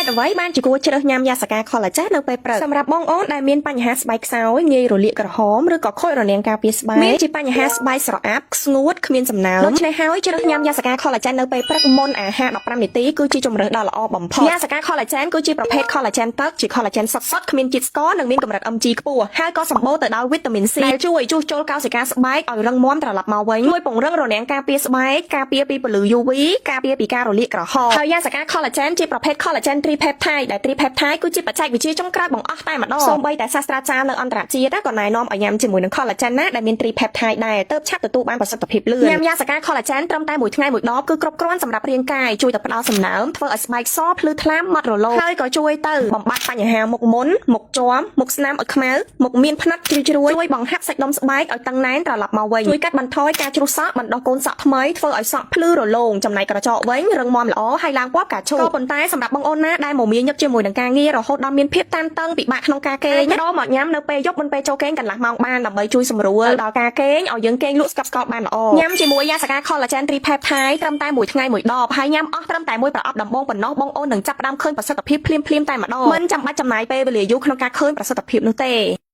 តុអ្វីបានជាគួរជ្រើសញ៉ាំយ៉ាសាកា collagen នៅពេលព្រឹកសម្រាប់បងអូនដែលមានបញ្ហាស្បែកខ្សោយងាយរលាកក្រហមឬក៏ខូចរនាំងការពារស្បែកមានជាបញ្ហាស្បែកស្រអាប់ស្ងួតគ្មានសំណើមដូច្នេះហើយជ្រើសញ៉ាំយ៉ាសាកា collagen នៅពេលព្រឹកមុនអាហារ15នាទីគឺជាជម្រើសដ៏ល្អបំផុតយ៉ាសាកា collagen គឺជាប្រភេទ collagen ទឹកជា collagen សុទ្ធៗគ្មានជាតិស្ករនិងមានកម្រិត MG ខ្ពស់ហើយក៏សម្បូរទៅដោយវីតាមីន C ដែលជួយជួសជុលកោសិកាស្បែកឲ្យរឹងមាំត្រឡប់មកវិញជួយពង្រឹងរនាំងការពារស្បែកការពារពីពន្លឺ UV ការពារពីការរលាកក្រហមហើយយ៉ាសាកា collagen ជាប្រភេទ collagen tripeptide ដែល tripeptide គឺជាបច្ចេកវិទ្យាចុងក្រោយបង្អស់តែម្ដងសូម្បីតែសាស្ត្រាចារ្យនៅអន្តរជាតិក៏ណែនាំឲ្យញ៉ាំជាមួយនឹង collagen ណាដែលមាន tripeptide ដែរទើបឆាប់ទទួលបានប្រសិទ្ធភាពលឿនញ៉ាំយ៉ាសាកា collagen ត្រឹមតែមួយថ្ងៃមួយដបគឺគ្រប់គ្រាន់សម្រាប់រាងកាយជួយទៅផ្ដល់សំណើមធ្វើឲ្យស្បែកសភ្លឺថ្លាម៉ត់រលោងហើយក៏ជួយទៅបំបត្តិបញ្ហាមុខមុនមុខជាំមុខស្នាមឲ្យខ្មៅមុខមានផ្នត់ជ្រីវជ្រួយជួយបង្ហាប់សាច់ដុំស្បែកឲ្យតឹងណែនត្រឡប់មកវិញជួយកាត់បន្ថយការជ្រុះសក់បណ្ដុះកូនសក់ថ្មីធ្វើឲ្យសក់ភ្លឺរលោងចំណែកក្រចកវិញរឹងមាំល្អហើយឡើងពណ៌ផ្កាឈូកក៏ប៉ុន្តែសម្រាប់បងអូនណាដែលមមាញឹកជាមួយនឹងការងាររហូតដល់មានភាពតានតឹងពិបាកក្នុងការគេងដល់មកញ៉ាំនៅពេលយប់មុនពេលចូលគេងកន្លះម៉ោងបានដើម្បីជួយសម្រួលដល់ការគេងឲ្យយើងគេងលក់ស្កប់ស្កល់បានល្អញ៉ាំជាមួយយ៉ាសាកា collagen tripeptide ត្រឹមតែមួយថ្ងៃមួយដបហើយញ៉ាំអស់ត្រឹមតែមួយប្រអប់ដំបូងប៉ុណ្ណោះបងអូននឹងចាប់ផ្ដើមឃើញប្រសិទ្ធភាពភ្លាមៗតែម្ដងមិនចាំបាច់ចំណាយពេលវេលាយូរក្នុងការឃើញប្រសិទ្ធភាពនោះទេ។